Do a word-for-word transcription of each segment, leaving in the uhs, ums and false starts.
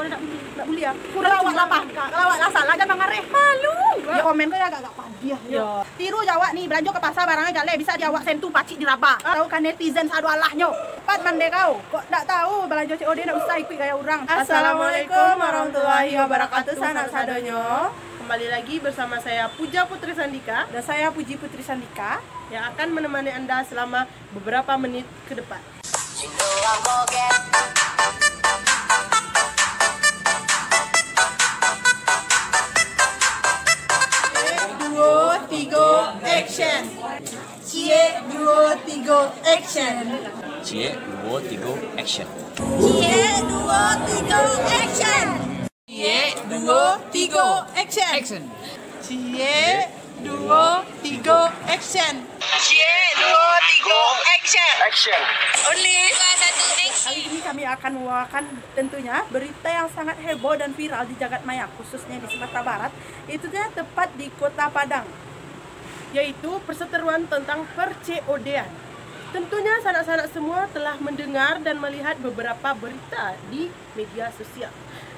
Ndak buliah. Kalau awak lah paham, kalau awak lah salah, jan mangareh. Malu. Yo, komen ko yo agak-agak padiah yo. Yo. Tiru jo awak ni, balanjo ka pasa, barangnyo jaleh, bisa di awak sentuh pacik di rabah. Tahu kan netizen sado alahnyo. Pat mandeh kau. Kok ndak tahu balanjo C O D ndak usah ikuik gaya urang. Assalamualaikum warahmatullahi wabarakatuh, sanak sadonyo. Kembali lagi bersama saya Puja Putri Sandika. Dan saya Puji Putri Sandika. Yang akan menemani Anda selama beberapa menit ke depan. Ciek, duo, tigo, action. Ciek, duo, tigo, action. Ciek, duo, tigo, action. Ciek, duo, tigo, action. Ciek, duo, tigo, action. Action. Ciek, duo, tigo, action. Ciek, duo, tigo, action. Action. Only. Dua, satu, action. Kali ini kami akan membawakan tentunya berita yang sangat heboh dan viral di jagat maya, khususnya di Sumatera Barat, itu tepat di Kota Padang, yaitu perseteruan tentang per-C O D-an. Tentunya sanak-sanak semua telah mendengar dan melihat beberapa berita di media sosial.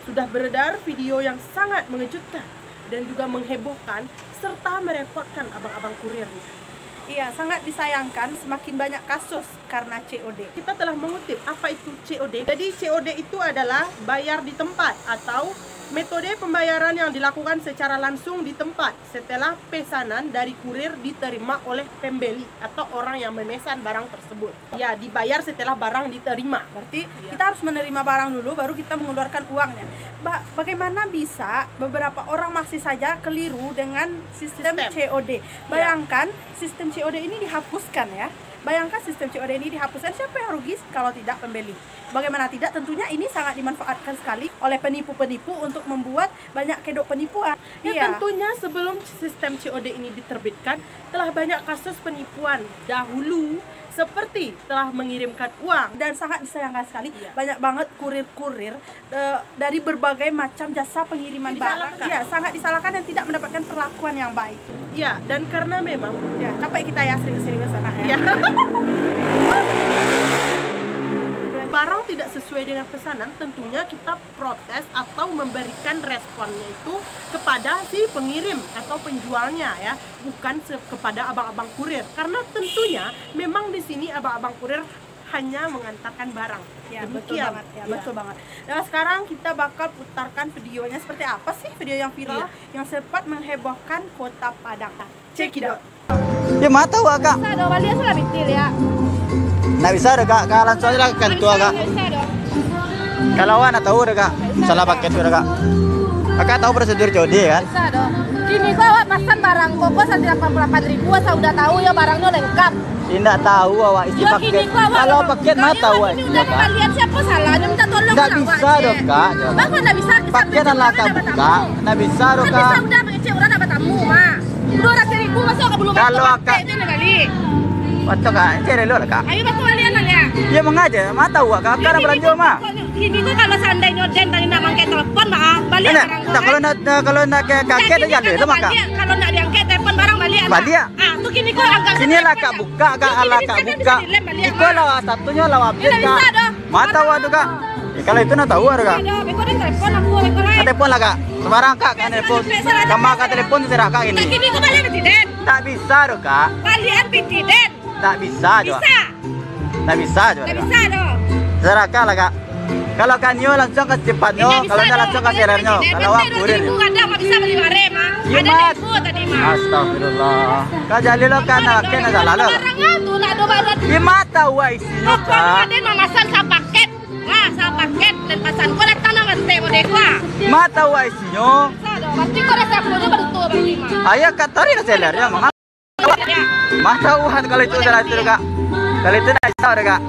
Sudah beredar video yang sangat mengejutkan dan juga menghebohkan serta merepotkan abang-abang kurirnya. Iya, sangat disayangkan semakin banyak kasus karena C O D. Kita telah mengutip apa itu C O D. Jadi C O D itu adalah bayar di tempat atau metode pembayaran yang dilakukan secara langsung di tempat setelah pesanan dari kurir diterima oleh pembeli atau orang yang memesan barang tersebut. Ya, dibayar setelah barang diterima. Berarti kita harus menerima barang dulu, baru kita mengeluarkan uangnya. Ba-, bagaimana bisa beberapa orang masih saja keliru dengan sistem C O D? Bayangkan, sistem C O D ini dihapuskan, ya. Bayangkan sistem C O D ini dihapuskan, siapa yang rugi kalau tidak pembeli? Bagaimana tidak, tentunya ini sangat dimanfaatkan sekali oleh penipu-penipu untuk membuat banyak kedok penipuan. Ya, tentunya sebelum sistem C O D ini diterbitkan, telah banyak kasus penipuan dahulu, seperti telah mengirimkan uang. Dan sangat disayangkan sekali, banyak banget kurir-kurir, eh, dari berbagai macam jasa pengiriman barang. Iya, sangat disalahkan dan tidak mendapatkan perlakuan yang baik. Iya, dan karena memang, ya, capek kita ya, serius-serius sana ya. Iya. Barang tidak sesuai dengan pesanan, tentunya kita protes atau memberikan responnya itu kepada si pengirim atau penjualnya ya, bukan se-, kepada abang-abang kurir. Karena tentunya memang di sini abang-abang kurir hanya mengantarkan barang. Ya, betul banget, ya, betul banget. Nah, sekarang kita bakal putarkan videonya seperti apa sih video yang viral yang sempat menghebohkan Kota Padang. Check it out. Yo, ma tahu, Kak. Bisa doh, baliak salah bitil, ya. Ndak bisa doh, Kak. Kak, langsung aja lah ke kantua, Kak. Ndak bisa doh. Kalau awak ndak tahu doh, Kak, masalah paket tu doh, Kak. Kakak tahu prosedur C O D, kan? Bisa doh. Kini ko awak pasan barang koko saratus delapan puluh delapan ribu, asal udah tahu yo barangnyo lengkap. Indak tahu awak isi paket. Kalau paket ma tahu awak isi, Kak. Kini udah kalian, siapa salahnyo minta tolong awak, Cek? Ndak bisa doh, Kak. Bang, kok ndak bisa? Paket alah Kak buka. Ndak bisa doh, Kak. Ndak bisa, udah, Cek, urang ndak batamu, Mak. Dua ratus ribu, masa ka bulu mata. Kalau pakai Akak je nak bali. Waktu Kak, cari dulu lah, Kak. Ayo, baku balian lah, ya. Ya, mangaja, ma tahu awak, Kakak nak balanjo, mah. Kini tu kalau seandainyo den tadi nak mangkai telepon, mah, baliak barang tu, kalau nak, kalau nak ke kakek, dah jaleh tu, mah, Kak. Kalau nak diangkat telepon barang, baliak lah. Baliak. Ah, tu kini ko angkat. Sini lah, Kak, buka, Kak, alah, Kak, buka. Iko lah, satunyo lah, update, Kak. Ma tahu awak tu,Ak. Eh, kalau itu ndak tahu awak tu, Ak. Aduh, beko den telepon aku, beko lai. Telepon lah, Ak. Sembarang, Ak, kan telepon. Sama Ak telepon tu serak, Ak, ini. Kini ko baliak piti den. Ndak bisa tu, Ak. Baliak piti den. Ndak bisa tu, Ak. Bisa. Ndak bisa tu, Ak. Ndak bisa tu. Serak lah, Ak. Kalau Ak nio langsung ka secepatnyo, kalau ndak langsung ka selernyo. Kalau awak kurir. Ada, Mak, bisa bali bareh, Mak. Iyo, Mak. Ada tempo tadi, Mak. Astagfirullah. Kau jaleh lo, Ak, nak, Ak, nak salah lo. Sembarangan tu, nak do barat. Iyo, Mak, tahu awak isinyo, Ak. Aden mamasan sapaket. Nah, sapaket, den pasan ko datang nang rantai model ko, ah. Ma tahu awak isinyo. Bisa doh. Berarti ko dah siaponyo baduto berarti, Mak. Ayo, Ak, tarik lah seler, yo, Mak. Ya. Ma tahu, Han, kalau itu salah itu, Ak. Kalau itu ndak bisa, Ak.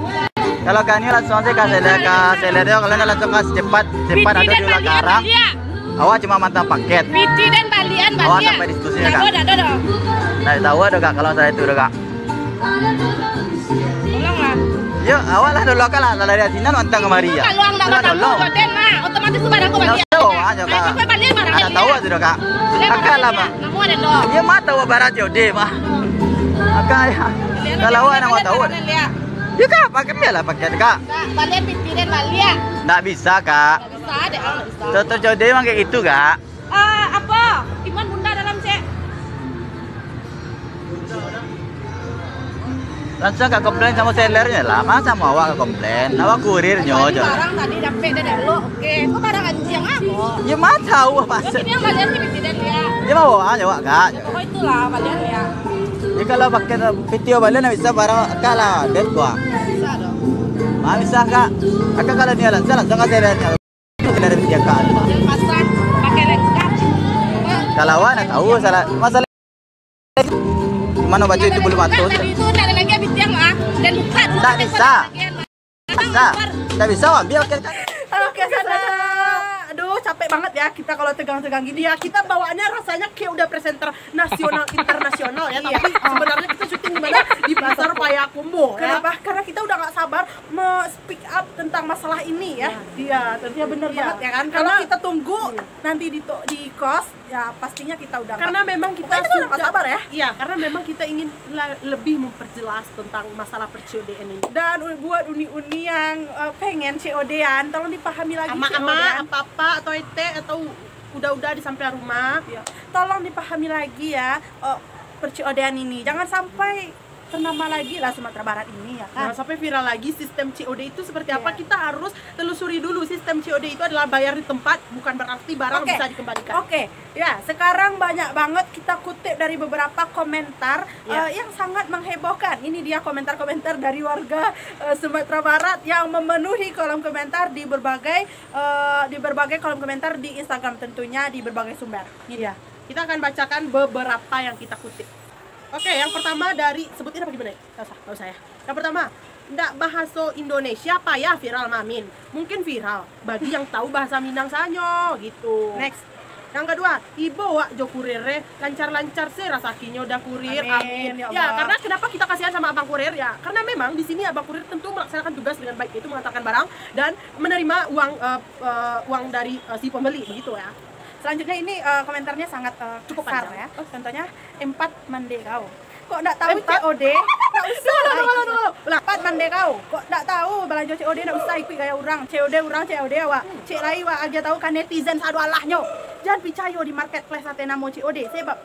Kalau Ak nio langsung saja ka seler, ka seler, yo. Kalau ndak langsung ka secepat, cepat ado di ulah karang. Awak cuma mantang paket. Piti den balian, balian. Awak sampai diskusi, Ak. Dah, dah, dah, dah. Ndak tahu, Ak, kalau salah itu, Ak. Tolonglah. Yo, awak lah tolong, Ak, lah, lah dari sinan mantang kamari, yo. Kalau ang ndak batamu, tolong. Joden, Mak, otomatis tu barang ko baliak. Ndak usah, Ak, Ak. Ai, sampai baliak barang. Ndak tahu, Ak, Ak. Baliak, Ak, lama. Namo den doh. Iyo, ma tahu barang Jode, Mak. Ak, yo. Kalau awak ndak ma tahu. Baliak. Yo, Kak, pakai, ambiaklah paket, Kak. Kak, balian pitih den baliak. Ndak bisa, Kak. Ndak bisa, dek, ah, ndak bisa. Contoh COD memang kayak gitu, Kak. Ah, apa? Iman bunda dalam, cek. Langsung Kak komplain samo sellernya lah. Masa mau awak Kak komplain? Awak kurirnyo je. Barang tadi dapek dari lo, oke. Kok barang anjiang, ah? Ya, ma tahu apa. Ini yang balian ni, pitih den, ya. Dia mau bawa aja, Wak, Kak. Oh, itulah, balian, ya. Jadi kalau pakai pitih balian, ndak bisa barang Kak lah, dia buang. Bisa dong. Ma bisa, Kak? Kakak kalau niat langsung, langsung ka sellernya. Dari penjagaan. Pasang pakai lengkap. Kalau awak ndak tahu salah, masalah gimana baca itu belum atur. Tadi itu ndak ada lagi habis tiang, ah. Dan buka dulu. Ndak bisa. Ndak, ndak bisa, ambiak, oke, kan? Oke, sana. Aduh, capek banget ya kita kalau tegang-tegang gini ya. Kita bawaannya rasanya kayak udah presenter nasional, internasional ya. Iya. Tapi sebenarnya kita syuting di mana? Di Pasar Payakumbuh, ya. Kenapa? Karena kita udah nggak sabar me-speak up tentang masalah ini ya. Iya, tentu. Iya, benar banget ya kan. Kalau kita tunggu nanti di to-, di kos, ya pastinya kita udah nggak, karena memang kita pokoknya kita udah nggak sabar ya. Iya, karena memang kita ingin la-, lebih memperjelas tentang masalah per-COD-an ini. Dan u-, buat uni-uni yang, eh, pengen COD-an, tolong dipahami lagi. Ama-ama, apa-apa, atau etek, atau uda-uda di samping rumah. Iya. Tolong dipahami lagi ya, eh, per-COD-an ini. Jangan sampai ternama lagi lah Sumatera Barat ini, ya kan? Jangan sampai viral lagi sistem COD itu seperti apa, kita harus telusuri dulu. Sistem COD itu adalah bayar di tempat, bukan berarti barang bisa dikembalikan. Oke, ya, sekarang banyak banget kita kutip dari beberapa komentar, eh, yang sangat menghebohkan. Ini dia komentar-komentar dari warga, eh, Sumatera Barat yang memenuhi kolom komentar di berbagai, eh, di berbagai kolom komentar di Instagram, tentunya di berbagai sumber. Ini dia. Kita akan bacakan beberapa yang kita kutip. Oke, yang pertama dari, sebutin apa gimana? Nggak usah, nggak usah ya. Yang pertama, ndak bahaso Indonesia payah viral, Mamin. Mungkin viral bagi yang tahu bahasa Minang sanyo, gitu. Next. Yang kedua, ibo wak jo kurir e, lancar-lancar se rasakinyo dah kurir. Amin, amin. Ya Allah. Ya, karena kenapa kita kasihan sama abang kurir ya? Karena memang di sini abang kurir tentu melaksanakan tugas dengan baik, yaitu mengantarkan barang dan menerima uang, eh, eh, uang dari, eh, si pembeli, begitu ya. Selanjutnya ini, eh, komentarnya sangat, eh, cukup besar panjang ya. Oh. Contohnya, empat mande kau. Kok ndak tahu C O D? Ndak usah lah. Tunggu, tunggu, tunggu. Ulang. Empat mande kau. Kok ndak tahu balanjo C O D, ndak usah ikuik gaya urang. C O D urang, C O D awak. Cek lai wak aja tahu ka netizen sado alahnyo. Jan picayo di marketplace ateh namo C O D. Sebab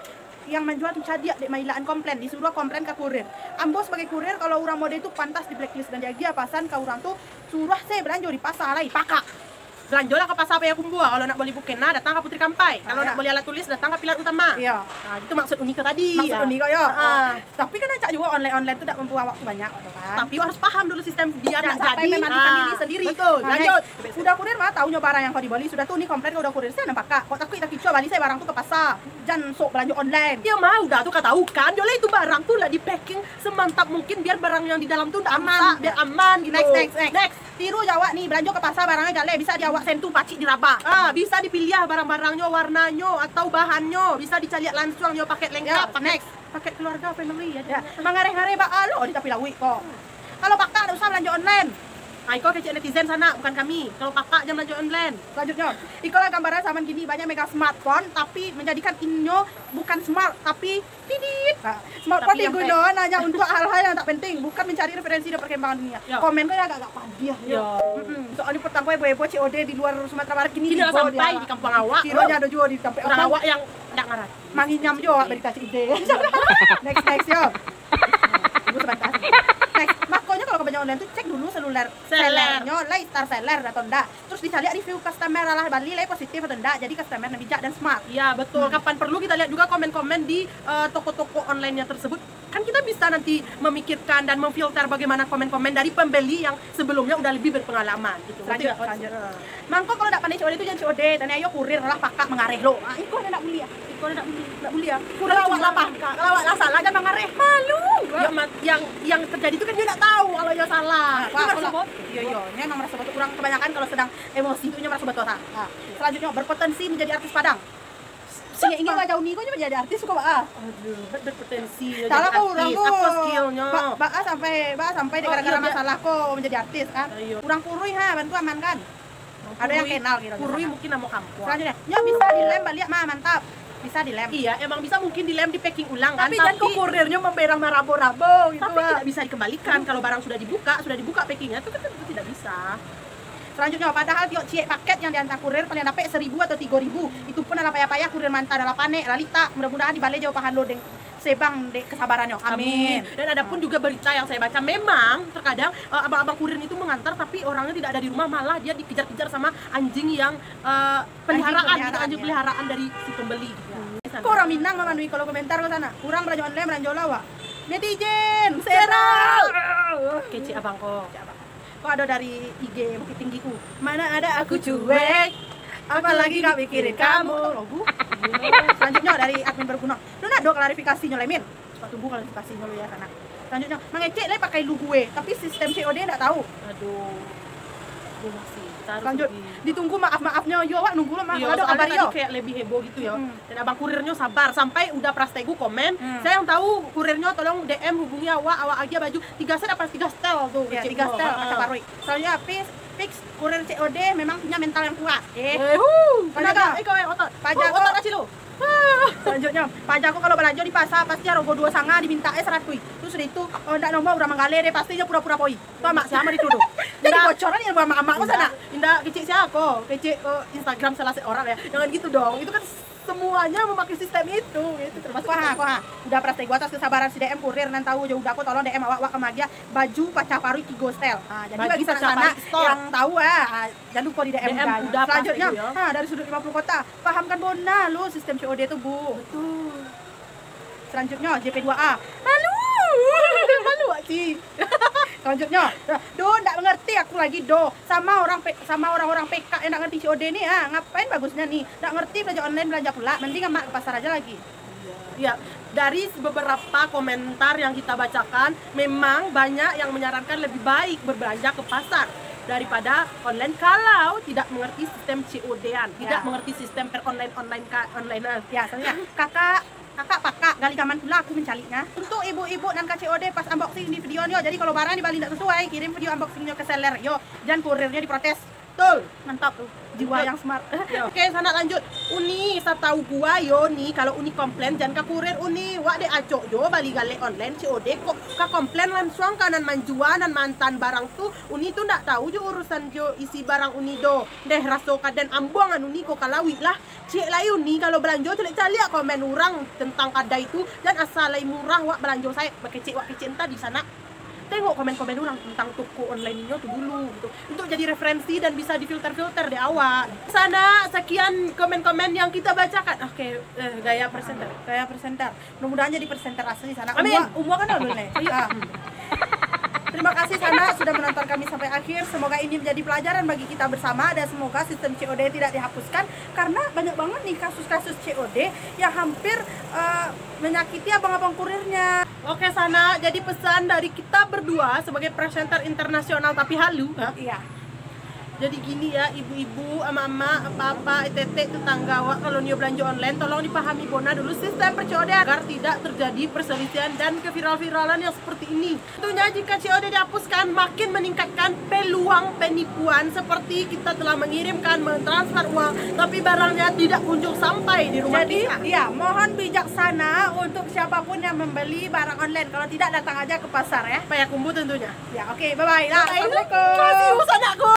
yang manjua tu cadiak dek mailaan komplain, disuruah komplain ka kurir. Ambo sabagai kurir, kalau urang mode tu pantas di blacklist dan diagiah pasan ka urang tu, suruah se balanjo di pasa lai, pakak. Balanjolah ka Pasa Payakumbuah, kalau nak boli bukena, datang ka Putri Kampai. Kalau nak boli alat tulis, datang ka Pilar Utama. Iyo. Nah, itu maksud Unika tadi. Maksud Unika, yo. Ah. Tapi kan rancak juo online-online tu dak mambuang waktu banyak, kan? Tapi harus paham dulu sistem biar ndak jadi. Mematikan diri sendiri. Betul. Nah, lanjut. Uda kurir mah tahu nyo barang yang kau diboli, sudah tu Uni komplain ka uda kurir, se nan pakak. Kok takuik takicuah bali se barang tu ka pasa. Jan sok balanjo online. Iyo mah, uda tu ka tahu kan, yo lah itu barang tu lah di-packing semantap mungkin biar barang yang di dalam tu ndak rusak, biar aman gitu. Next, next, next. Tiru jo awak ni, balanjo ka pasa barangnyo jaleh, bisa di awak sentuh pacik di rabah. Ah, bisa dipiliah barang-barangnyo, warnanyo, atau bahannyo, bisa dicaliak lansuang jo paket lengkap, paket, paket keluarga, family, ya. Mangareh-ngareh baa lo di tapi lauik ko. Kalau pakak, ndak usah balanjo online. Ah, iko kecek netizen sanak, bukan kami. Kalau pakak, jan balanjo online. Selanjutnyo, ikolah gambaran zaman kini, banyak megang smartphone, tapi manjadikan inyo bukan smart, tapi Tidit. Nah, smartphone diguno hanya untuk hal-hal yang tak penting, bukan mencari referensi dan perkembangan dunia. Yo. Komen ko agak-agak padiah, yo. Mm-mm. Soalnyo patang ko heboh-heboh C O D di luar Sumatera Barat, kini lah sampai di kampuang awak. Kironyo ado juo di tampek urang awak yang ndak ngarati. Manginyam juo awak barita C O D. Next, next, yo. Tunggu sabanta. Next, makonyo kalau ka balanjo online tu, cek dulu seluler selernyo, lai star seller atau ndak. Terus dicaliak review customer lah bali lai positif atau ndak, jadi customer nan bijak dan smart. Ya, betul. Kapan perlu kita lihat juga komen-komen di, eh, toko-toko online-nya tersebut. Kan kita bisa nanti memikirkan dan memfilter bagaimana komen-komen dari pembeli yang sebelumnya udah lebih berpengalaman gitu. Betul nggak, Coach? Lanjut, lanjut. Mangko kalau ndak pandai C O D tu jan C O D, tanya ayo kurir lah pakak mangareh lo. Ah, iko ndak buliah. Iko ndak buliah. Ndak buliah. Kurir kalau awak lah pakak, kalau awak lah salah, jan mangareh. Malu. Yang, yang terjadi tu kan dia ndak tahu kalau dia salah. Nah, itu merasa bodoh. Iyo, iyo. Nyo emang merasa bodoh. Urang kebanyakan kalau sedang emosi tu nyo maraso batua. Ha. Selanjutnya, berpotensi menjadi artis Padang. Sejak ini wajah Uni ko nyo menjadi artis ko, ah. Aduh, berpotensi menjadi artis. Salah ko urang ko. Apa skillnyo? Ba-, baa sampai, baa sampai gara-gara masalah ko menjadi artis kan. Urang Purui ha, bantu aman kan? Ado yang kenal kiro. Purui mungkin namo kampuang. Selanjutnya, nyo bisa dilem baliak mah, mantap. Bisa dilem. Iya, emang bisa mungkin dilem, di-packing ulang kan, tapi jangan kok kurirnyo mamberang marabo-rabo gitu, tapi Wak. Tidak bisa dikembalikan kalau barang sudah dibuka, sudah dibuka packingnya, itu kan itu tidak bisa. Selanjutnya, padahal tiok ciek paket yang diantar kurir paling dapek seribu atau tigo ribu. Itu pun alah payah-payah kurir manta, alah panek, alah litak. Mudah-mudahan dibaleh jo pahalo dek sebang dek kesabarannyo. Amin. Amin. Dan ada pun juga berita yang saya baca, memang terkadang, eh, abang-abang kurir itu mengantar, tapi orangnya tidak ada di rumah, malah dia dikejar-kejar sama anjing yang, eh, peliharaan gitu, anjing peliharaan dari si pembeli gitu. Kok urang Minang mamanuhi kolom komentar ko, Sanak? Urang balanjo online, balanjo lah, Wak. Netizen, serang! Kecek abang ko. Kok ado dari I G Bukit Tinggi ku. Mana ada aku cuek, apalagi kau pikirin kamu. Tahu lagu? Selanjutnya dari admin Berguna. Lu nak do klarifikasi nyo, Lemin? Cepat tunggu klarifikasi nyo lu ya, Sanak. Selanjutnya, mangecek le pakai lu gue, tapi sistem C O D ndak tahu. Aduh. Aduh, masih. Taruh. Lanjut. Ditunggu maaf-maafnyo. Yo, awak nunggu lah, Mak. Iyo, kalau ada soalnya kabar, tadi yo. Kayak lebih heboh gitu, yo. Hmm. Dan abang kurirnyo sabar sampai udah prastegu komen. Hmm. Saya yang tahu kurirnyo, tolong D M hubungi awak, awak agiah baju tiga set apa tiga setel tu. Ya, kecil tiga setel, ha, kaca paruik. Selanjutnya, fix, fix kurir C O D memang punya mental yang kuat. Eh. Eh, huh. Selanjutnya, eh, kau, eh, otot. Paja, oh, otot kacil tu. Selanjutnya, paja ko kalau balanjo di pasar, pasti arogo duo sanga, dimintak eh saratuih. Terus sudah itu, oh, ndak nomor urang manggaleh deh, pasti nyo pura-pura poi. Itu amak sia mah dituduh. Jadi bocoran yang amak-amak ko, Sanak. Indak, kecek sia ko, kecek, eh, Instagram salah seorang ya. Jangan gitu dong. Itu kan semuanya memakai sistem itu. Itu termasuk. Kuah, kuah. Udah prastegu atas kesabaran si D M kurir nan tahu jo udah ko, tolong D M awak, awak ka magiah baju pacah paruik tigo setel. Ha, jadi bagi sanak-sanak yang tahu, ah, ah, jangan lupa di D M. D M udah. Selanjutnya, ha, dari Sudut Lima Puluh Kota. Pahamkan bona lo sistem C O D tu, Bu. Betul. Selanjutnya, J P dua A. Malu. Malu, Wak Ci. Selanjutnya, doh, ndak mengerti aku lagi, doh. Sama orang pe-, sama orang-orang P K yang ndak ngerti C O D ni, ah. Ngapain bagusnya ni? Ndak ngerti belanja online, belanja pula. Mending amak ke pasar aja lagi. Iya, dari beberapa komentar yang kita bacakan, memang banyak yang menyarankan lebih baik berbelanja ke pasar daripada online kalau tidak mengerti sistem C O D-an, tidak mengerti sistem per online, online ka-, online. Ya, soalnya kakak, kakak pakak gali gaman pula aku mencalinya. Untuk ibu-ibu nan ka C O D pas unboxing di video nyo, jadi kalau barang dibali ndak sesuai, kirim video unboxing-nyo ke seller yo, jan kurirnyo diprotes. Betul. Mantap tu. Jiwa yang smart. Yo. Oke, sanak lanjut. Uni, satau gua yo ni, kalau Uni komplain, jan ka kurir Uni. Wak dek acok jo bali galek online C O D, kok ka komplain lansuang ka nan manjua, nan maantaan barang tu. Uni tu ndak tahu jo urusan jo isi barang Uni doh. Deh, raso kaden ambuangan Uni ko ka lauik lah. Ciek lai Uni, kalau balanjo caliak-caliak komen urang tentang kadai tu, jan asa lai murah wak balanjo saek, bakecek wak kecek ntah di sanak. Tengok komen-komen urang tentang toko online inyo tu dulu, gitu. Untuk jadi referensi dan bisa difilter-filter dek awak. Sanak, sekian komen-komen yang kita bacakan. Oke, eh, gaya presenter. Gaya presenter. Mudah-mudahan jadi presenter asli, sanak. Amin. Umua, umua kan ulun, leh. Iya. Ah. Terima kasih, sanak, sudah menonton kami sampai akhir. Semoga ini menjadi pelajaran bagi kita bersama dan semoga sistem C O D tidak dihapuskan, karena banyak banget nih kasus-kasus C O D yang hampir, eh, menyakiti abang-abang kurirnya. Oke, sanak, jadi pesan dari kita berdua sebagai presenter internasional tapi halu, ha? Iya. Jadi gini ya, ibu-ibu, amak-amak, apak-apak, etek-etek, tetangga awak, kalau nio belanjo online, tolong dipahami bona dulu sistem per-C O D agar tidak terjadi perselisihan dan keviral-viralan yang seperti ini. Tentunya jika C O D dihapuskan, makin meningkatkan peluang penipuan seperti kita telah mengirimkan, mentransfer uang, tapi barangnya tidak kunjung sampai di rumah kita. Jadi, iya, mohon bijaksana untuk siapapun yang membeli barang online. Kalau tidak, datang aja ke pasar, ya. Payakumbuh tentunya. Ya, oke, bye-bye lah. Bye. Assalamualaikum. Terima kasih, sanakku.